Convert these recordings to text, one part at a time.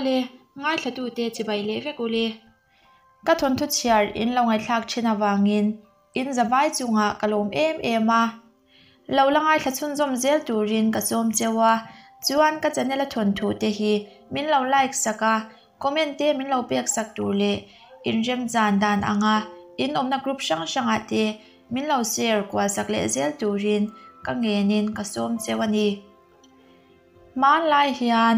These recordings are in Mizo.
Awle, ngaithlatute chibai leh vek ule. Ka thawnthu chhiar in lo ngaihthlak thin avangin in zavai chungah ka lawm em em a. Lo la ngaithla chhunzawm zel turin ka sawm cheu a, chuan ka channel a thawnthu te hi min lo like sak a, comment te min lo pek sak tur leh inremchan dan anga in awmna group hrang hrangah te min lo share kual sak leh zel turin ka ngenin ka sawm cheu a ni. Hmanlai hian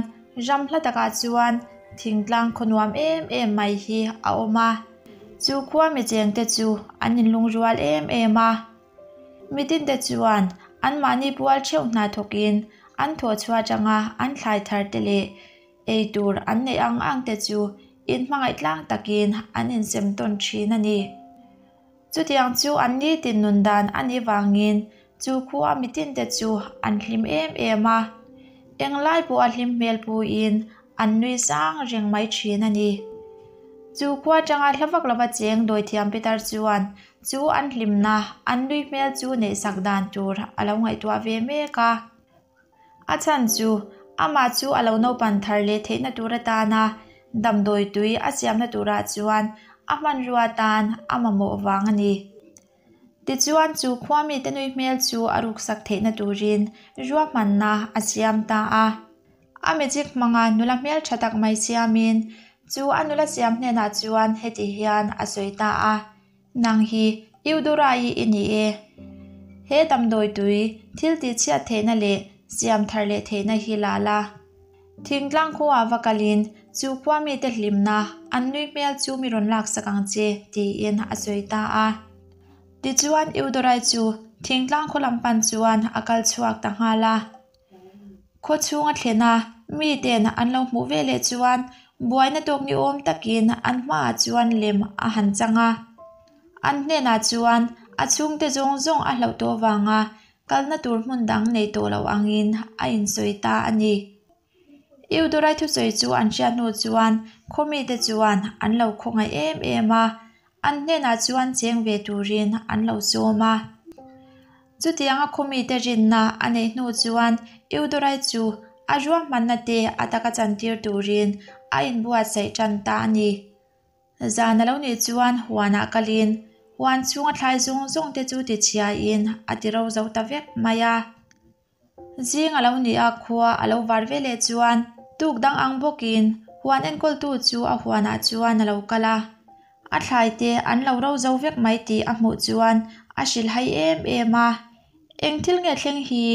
ram hla takah chuan thingtlang khaw nuam em em mai hi a awm a, chu khua mi chengte chu an inlungrual em em a. Mitinte chuan anmahni pual theuh hna thawkin an thawhchhuah atanga an thlai thar te leh ei tur an neih ang ang te chu inhmangaih tlang takin an insem tawn thin a ni. Chutiang chu an nitin nun dan a nih vangin chu khua mitinte chu an hlim em em a, englai pawh a hlim hmel puiin an nui sang reng mai thin a ni. Chu khua atanga hla vak lova cheng dawithiam Peter chuan chu an hlimna an nui hmel chu neihsak dan tur a lo ngaihtuah ve mek a. A chhan chu amah chu a lo naupan thar leh theihna tur atana damdawi tui a siamna turah chuan a hmanrua atan a mamawh vang a ni. Tichuan chu khua mite nui hmel chu a ruksak theihna turin ruahmanna a siam ta a. A magic hmanga nula hmel tha tak mai siamin chu a nula siam hnenah chuan heti hian a sawi ta a, Nang hi Eudora-i i ni e. He damdawi tui thil tihchhiat theihna leh siam thar leh theihna hi la la. Thingtlang khuaah va kalin chu khua mite hlimna an nui hmel chu mi rawn laksak ang che tiin a sawi ta a. Tichuan Eudorai chu thingtlang khaw lam pan chuan a kal chhuak ta nghal a. Khaw chhung a thlen a, miten an lo hmuh veleh chuan buaina tawk ni awm takin an hmaah chuan lem a han chang a. An hnenah chuan a chhungte zawng zawng a hlauh tawh vanga kalna tur hmun dang nei tawh loh angin a insawi ta a ni. Eudorai thusawi chu an hriat hnu chuan khaw mite chuan an lo khawngaih em em a, an hnenah chuan cheng ve turin an lo sawm a. Chutianga khaw mite rinna a neih hnu chuan Eudorai chu a ruahmanna te a taka chantir turin a inbuatsaih tan ta a ni. Zan a lo nih chuan huanah kalin huan chhunga thlai zawng zawng te chu tichhiain a ti ro zo ta vek mai a. Zing a lo nih a khua a lo var ve leh chuan tuk dang ang bawkin huan enkawltu chu a huanah chuan a lo kal a. A thlai te an lo ro zo vek mai tih a hmuh chuan a hrilhhai em em a. Eng thil nge thleng hi?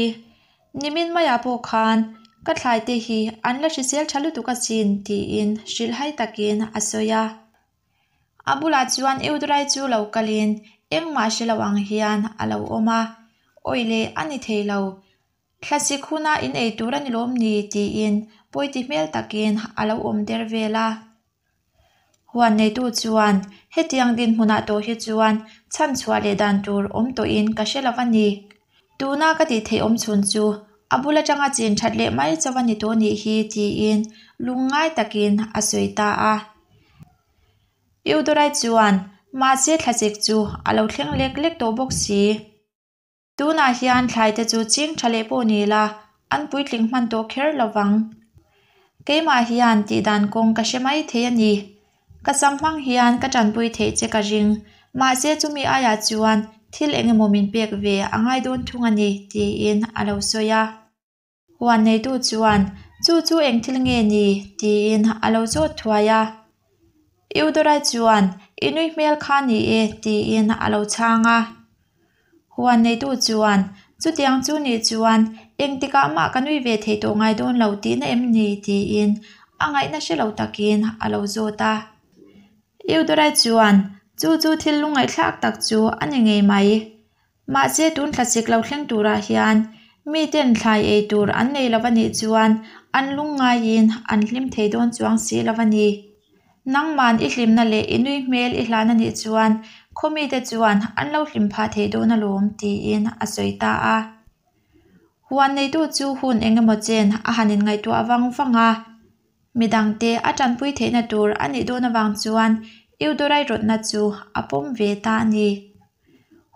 Nimin maiah pawh khan ka thlai te hi an la hrisel tha lutuk asin tiin hrilhhai takin a sawi a. A bulah chuan Eudorai chu lo kalin engmah hre lo ang hian a lo awm a, Awi leh a ni thei lo, thlasik huna in ei tur a ni lawm ni tiin pawiti hmel takin a lo awm der vel a. Huan neitu chuan hetiang dinhmunah tawh hi chuan chhanchhuah leh dan tur awm tawhin ka hre lo a ni. Tuna ka tih theih awm chhun chu a bul atanga chin that leh mai chauh a ni tawh nih hi tiin lungngai takin a sawi ta a. Eudorai chuan mahse thlasik chu a lo thleng lek lek tawh bawk si. Tunah hian thlai te chu ching tha leh pawh ni la, an puitling hman tawh kher lo vang. Keimah hian tih dan kawng ka hre mai thei a ni. Ka sam hmang hian ka tanpui theih che ka ring, mahse chumi aiah chuan thil eng emaw min pek ve a ngai dawn thung a ni, tiin a lo sawi a. Huan neitu chuan, Chu chu eng thil nge ni? tiin a lo zawt thuai a. Eudorai chuan, I nui hmel kha ni e, tiin a lo chhang a. Huan neitu chuan, Chutiang chu nih chuan engtikah mah ka nui ve thei tawh ngai dawn lo tihna em ni? tiin a ngaihna hre lo takin a lo zawt a. Eudorai chuan, Chu chu thil lungngaihthlak tak chu a ni ngei mai. Mahse tun thlasik lo thleng turah hian miten thlai ei tur an nei lo a nih chuan an lungngaiin an hlim thei dawn chuang si lo a ni. Nangman i hlimna leh i nui hmel i hlan a nih chuan khaw mite chuan an lo hlim phah thei dawn alawm tiin a sawi ta a. Huan neitu chu hun eng emaw chen a han inngaihtuah vang vang a. Midangte a tanpui theihna tur a nih dawn avang chuan Eudorai rawtna chu a pawm ve ta a ni.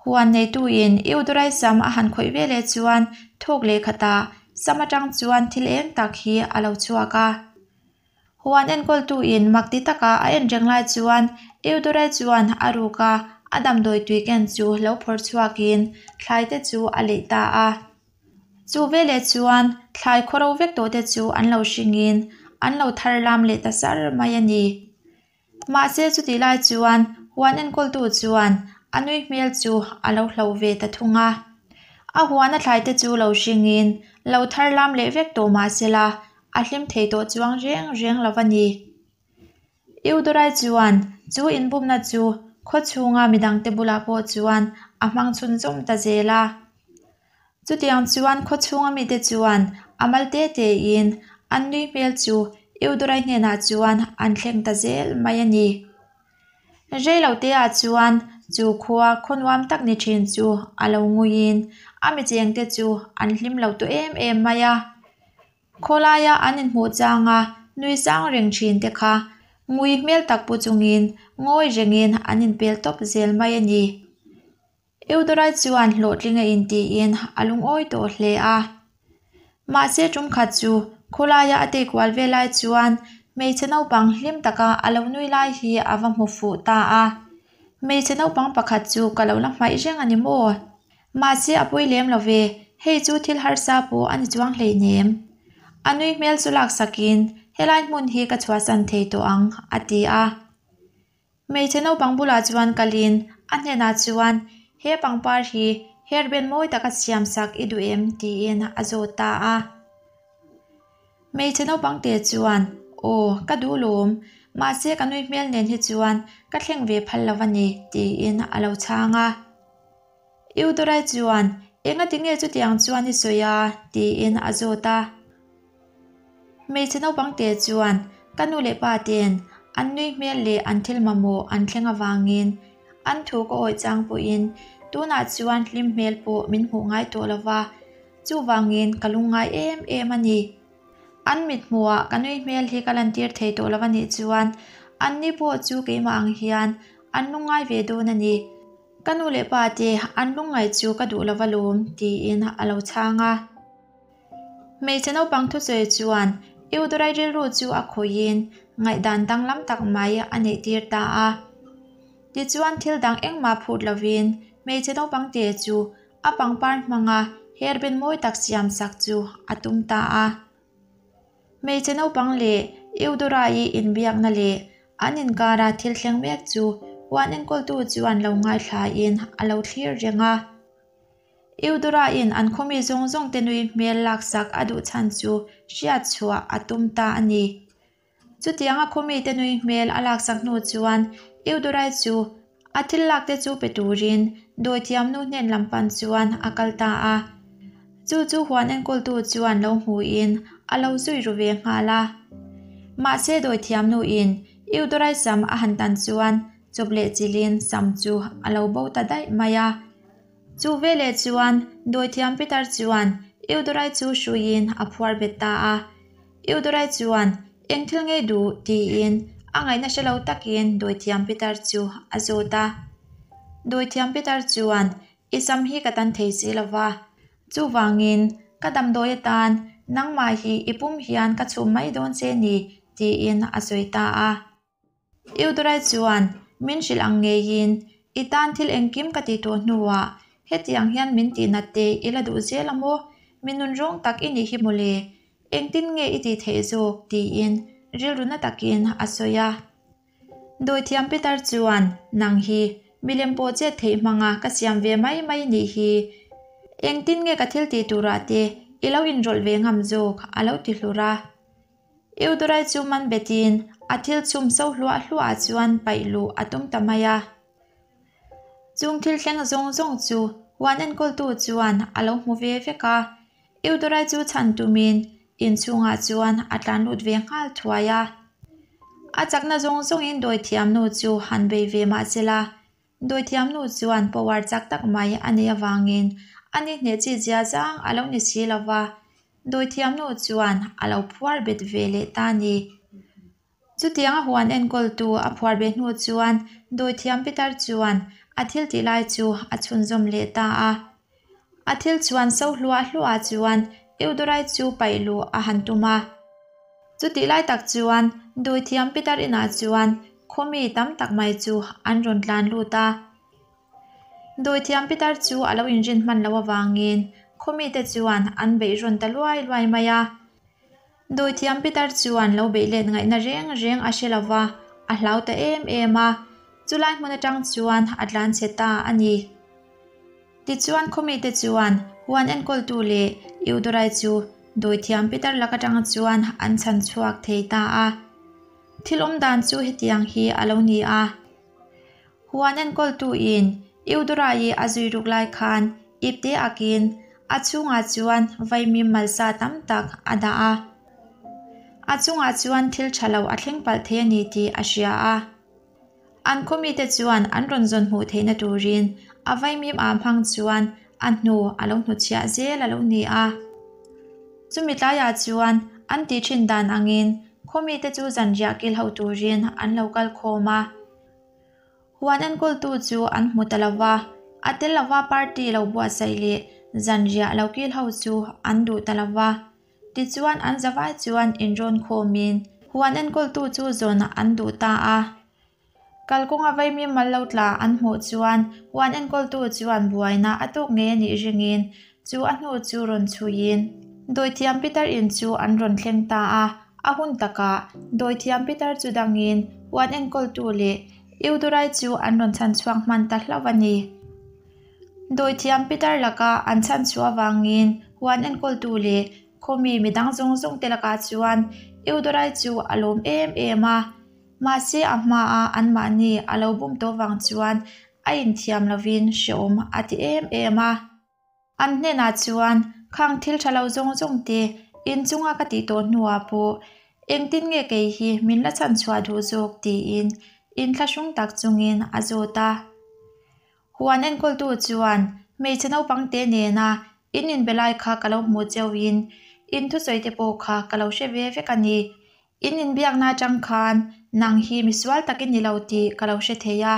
Huan neituin Eudorai sam a han khawih veleh chuan thawk leh khatah sam atang chuan thil eng tak hi a lo chhuak a. Huan enkawltu in mak ti taka a en reng lai chuan Eudora chuan a ruka a damdawi tui ken chu lo phawrh chhuakin thlai te chu a leih ta a. Chu veleh chuan thlai khawro vek tawh te chu an lo hringin an lo thar lam leh ta sar mai a ni. Mahse chutih lai chuan huan enkawltu chuan a nui hmel chu a lo hloh ve ta thung a. A huan a thlai te chu lo hringin lo thar lam leh vek tawh mahsela a hlim thei tawh chuang reng reng lo a ni. Eudorai chuan chu inbumna chu khaw chhunga midangte bulah pawh chuan a hmang chhunzawm ta zel a. Chutiang chuan khaw chhunga mite chuan a mal te tein an nui hmel chu Eudorai hnenah chuan an thleng ta zel mai a ni. Rei lo teah chuan chu khua khaw nuam tak ni thin chu a lo nguiin a mi chengte chu an hlim lo tawh em em mai a. Khawlaia an inhmuh changa nui sang reng thin te kha ngui hmel tak pu chungin ngawi rengin an inpel tawp zel mai a ni. Eudorai chuan hlawhtling a intiin a lungawi tawh hle a. Mahse tum khat chu khawlaia a tei kual ve lai chuan hmeichhe naupang hlim taka a lo nui lai hi a va hmu fuh ta a. Hmeichhe naupang pakhat chu ka lo la hmaih reng a ni maw? Mahse a pawi lem lo ve, hei chu thil harsa pawh a ni chuang hleinem. A nui hmel chu laksakin helai hmun hi ka chhuahsan thei tawh ang, a ti a. Hmeichhe naupang bulah chuan kalin a hnenah chuan he pangpar hi hairband mawi taka siamsak i duh em tiin a zawt ta a. Hmeichhe naupang te chuan Aw, ka duh lawm, mahse ka nui hmel nen hi chuan ka thleng ve phal lo a ni tiin a lo chhang a. Eudorai chuan, Engati nge chutiang chuan i sawi a? tiin a zawt a. Hmeichhe naupang te chuan, Ka nu leh pa te'n an nui hmel leh an thil mamawh an thleng avangin an thu ka awih chang pawhin tunah chuan hlim hmel pawh min hmuh ngai tawh lo va, chuvangin ka lungngai em em a ni. An mithmuhah ka nui hmel hi ka lantir thei tawh lo a nih chuan anni pawh chu keimah ang hian an lungngai ve dawn a ni. Ka nu leh pa te an lungngaih chu ka duh lova lawm, tiin a lo chhang a. Hmeichhe naupang thusawi chuan Eudorai rilru chu a khawihin ngaihdan danglam tak mai a neih tir ta a. Tichuan thil dang engmah phut lovin hmeichhe naupang te chu a pangpar hmanga hairband mawi tak siam sak chu a tum ta a. Hmeichhe naupang leh Eudora-i inbiakna leh an inkara thil thleng mek chu huan enkawltu chuan lo ngaithlain a lo thlir reng a. Eudora-in an khawmi zawng zawng te nui hmel laksak a duh chhan chu hriat chhuah a tum ta a ni. Chutianga khawmi te nui hmel a laksak hnu chuan Eudorai chu a thil lak te chu pe turin dawithiam nu hnen lam pan chuan a kal ta a. Chu chu huan enkawltu chuan lo hmuin a lo zui ru ve nghal a. Mahse dawithiam nuin Eudorai sam a han tan chuan chawp leh chilhin sam chu a lo bo ta daih mai a. Chu veleh chuan dawithiam Peter chuan Eudorai chu hruiin a phuar bet ta a. Eudorai chuan, Eng thil ngei duh? tiin a ngaihna hre lo takin dawithiam Peter chu a zawt a. Dawithiam Peter chuan, I sam hi ka tan thei si lo va, chuvangin ka damdawi atan nangmah hi i pum hian ka chhum mai dawn che ni, tiin a sawi ta a. Eudorai chuan, Min hrilh ang ngeiin, i tan thil engkim ka tih tawh hnuah hetiang hian min tihnat te i la duh zel a maw? Mi nunrawng tak i nih hi mawle, engtin nge i tih theih zawk? tiin rilru na takin a sawi a. Dawithiam Peter chuan, Nang hi, milem pawh chet theih hmanga ka siam ve mai mai nih hi. Engtin nge ka thil tih turah te i lo inrawlh ve ngam zawk? a lo ti hlur a. Eudorai chu man betin a thil chhum so hluah hluah chuan paih luh a tum ta mai a. Chung thil thleng zawng zawng chu huan enkawltu chuan a lo hmu ve vek a. Eudorai chu chhan tumin inchhungah chuan a tlan lut ve nghal thuai a. A chakna zawng zawngin dawithiamnu chu han bei ve mah sela Dawithiamnu chuan power chak tak mai a neih avangin a ni hneh chi zia zang a lo ni si lo va, dawithiamnu chuan a lo phuar bet ve leh ta a ni. Chutianga huan enkawltu a phuar ve hnu chuan dawithiam pitar chuan a thil tih lai chu a chhunzawm leh ta a. A thil chhuan so hluah hluah chuan Eudorai chu paih luh a han tum a. Chutih lai tak chuan Dawithiam Pitar inah chuan khaw mi tam tak mai chu an rawn tlan lut a. Dawithiam Pitar chu a lo inrin hman loh avangin khaw mite chuan an beih rawn ta luai luai mai a. Dawithiam Pitar chuan lo beih let ngaihna reng reng a hre lo va, a hlau ta em em a. Chulai hmun atang chuan a tlan chhe ta a ni. Tichuan khawmite chuan huan enkawltu leh Eudorai chu dawithiam Peter lak atang chuan an chhan chhuak thei ta a. Thil awm dan chu hetiang hi a lo ni a. Huan enkawltu in Eudorai a zui ruk lai khan ipte akin a chhungah chuan vaimim malsa tam tak a dah a. A chungah chuan thil tha lo a thleng palh thei a ni tih a hria a. An khawmite chuan an rawn zawn hmuh theihna turin a vaimim ah hmang chuan a hnu a lo hnutchhiah zel a lo ni a. Chumi tlaiah chuan an tih thin dan angin khawmite chu zanriah kil ho turin an lo kal khawm a. Huan enkawltu chu an hmu ta lo va, a tel lova party lo buatsaih leh zanriah lo kil ho chu an duh ta lo va. Tichuan an zavai chuan inrawn khawmin huan enkawltu chu zawn an duh ta a. Kalkawnga vaimim mal lo tla an hmuh chuan huan enkawltu chuan buaina a tawk ngei a nih ringin chu a hnu chu rawn chhuiin Dawithiam Peter in chu an rawn thleng ta a. A hun takah Dawithiam Peter chu dangin huan enkawltu leh Eudorai chu an rawn chhan chhuak hman ta hlauh a ni. Dawithiam Peter laka an chhan chhuah avangin huan enkawltu leh khawmi midang zawng zawng te lakah chuan Eudorai chu a lawm em em a. Mahse a hmaa anmahni a lo bum tawh vang chuan a inthiam lovin hrehawm a ti em em a. An hnenah chuan khang thil tha lo zawng zawng te inchunga ka tih tawh hnuah pawh engtin nge kei hi min la chhan chhuah duh zawk tiin inthlahrung tak chungin a zawt a. Huan enkawltu chuan hmeichhe naupang te nena in inbe lai kha ka lo hmuh cheuhin in thusawi te pawh kha ka lo hre ve vek a ni. In inbiakna atang khan nang hi misual tak i ni lo tih ka lo hre thei a.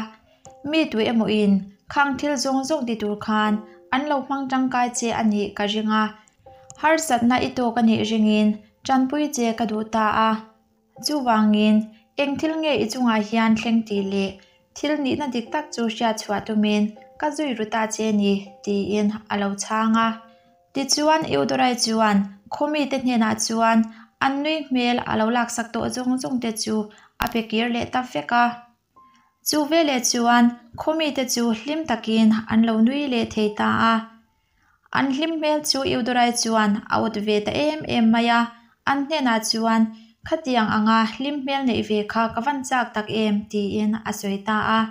Mi tu emaw in khang thil zawng zawng ti tur khan an lo hmang tangkai che a nih ka ring a. Harsatna i tawk a nih ringin tanpui che ka duh ta a. Chuvangin eng thil nge i chungah hian thleng tih leh thil nihna dik tak chu hriat chhuah tumin ka zui ru ta che ni tiin a lo chhang a. Tichuan Eudorai chuan khawmite hnenah chuan an nui hmel a lo laksak tawh zawng zawng te chu a pe kir leh ta vek a. Chu veleh chuan khawmite chu hlim takin an lo nui leh thei ta a. An hlim hmel chu Eudorai chuan a awt ve ta em em mai a, an hnenah chuan khatiang anga hlim hmel neih ve kha ka van chak tak em tiin a sawi ta a.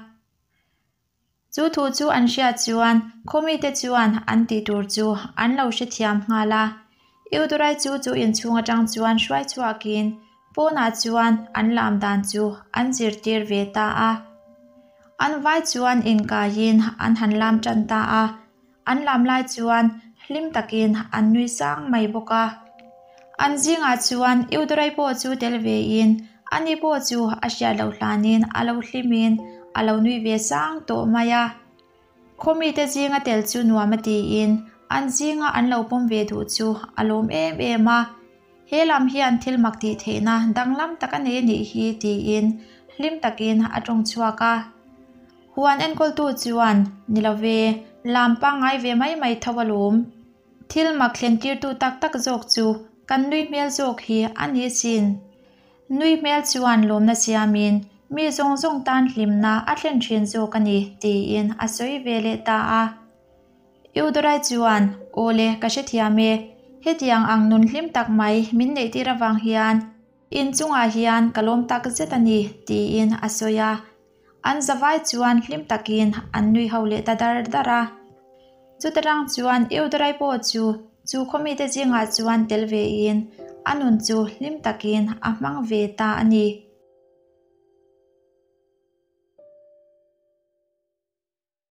Chu thu chu an hriat chuan khawmite chuan an tih tur chu an lo hrethiam nghal a. Eudorai chu chu inchhung atang chuan hruai chhuakin pawnah chuan an lam dan chu an zirtir ve ta a. An vai chuan inkaiin an han lam tan ta a. An lam lai chuan hlim takin an nui sang mai bawk a. An zingah chuan Eudorai pawh chu tel vein ani pawh chu a hriat loh hlanin a lo hlimin a lo nui ve sang tawh mai a. Khawmite zinga tel chu nuam a tiin an zinga an lo pawm ve duh chu a lawm em em a. He lam hian thil mak tih theihna danglam tak a nei a nih hi tiin hlim takin a tawng chhuak a. Huan enkawltu chuan, Ni lo ve, lam pangngai ve mai mai tho alawm. Thil mak thlentirtu tak tak zawk chu kan nui hmel zawk hi a ni sin. Nui hmel chuan lawmna siamin mi zawng zawng tan hlimna a thlen thin zawk a ni, tiin a sawi ve leh ta a. Eudorai chuan, Aw le, ka hrethiam e. Hetiang ang nun hlim tak mai min neihtir avang hian inchungah hian ka lawm tak zet a ni, tiin a sawi a. An zavai chuan hlim takin an nui ho leh ta dar dar a. Chuta rang chuan Eudorai pawh chu chu khawmite zingah chuan tel vein a nun chu hlim takin a hmang ve ta a ni.